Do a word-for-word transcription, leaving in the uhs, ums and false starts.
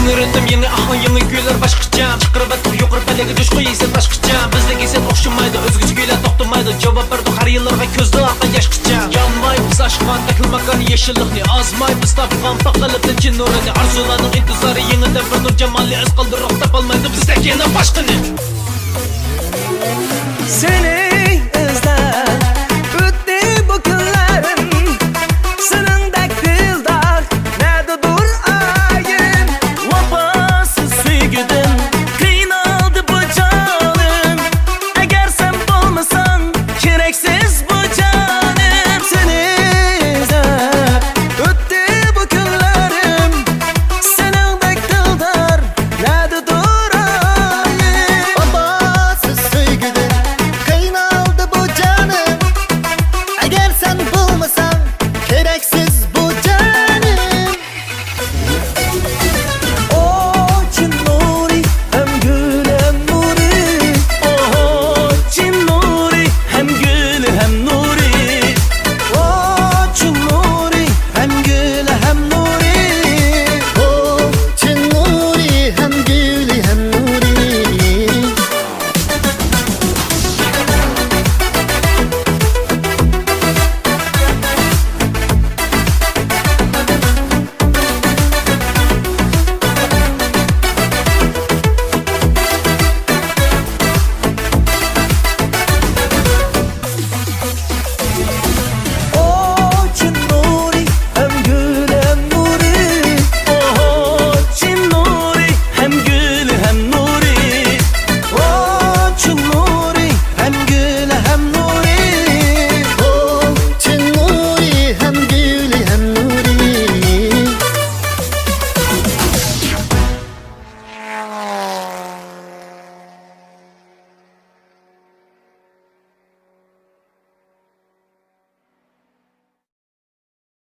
ئۆگەندىم يېڭى ئاھاڭ، يېڭى كۈيلەر باشقىچە. چىقىرىۋەتتىڭ يۇقىرى پەللىگە جۇشقۇن يېسەن باشقىچە. بىزدىكى سەن ئوخشىمايدۇ، ئۆزگىچە كۈيلەر توختىمايدۇ. جاۋاب بەردۇق ھەر يىللارغا كۆزدە ئاققان ياشقىچە. يانماي بىز ئاشقان تەكلىماكان يېشىللىقنى. ئازماي بىز تاپقان پاختا لەپتىن چىن نۇرىنى. ئارزۇلارنىڭ ئىنتىزارى يېڭىدىن بىر نۇر جامالى. ئەز قالدۇرۇق تاپالمايدۇ بىزدەك يەنە باشقىنى.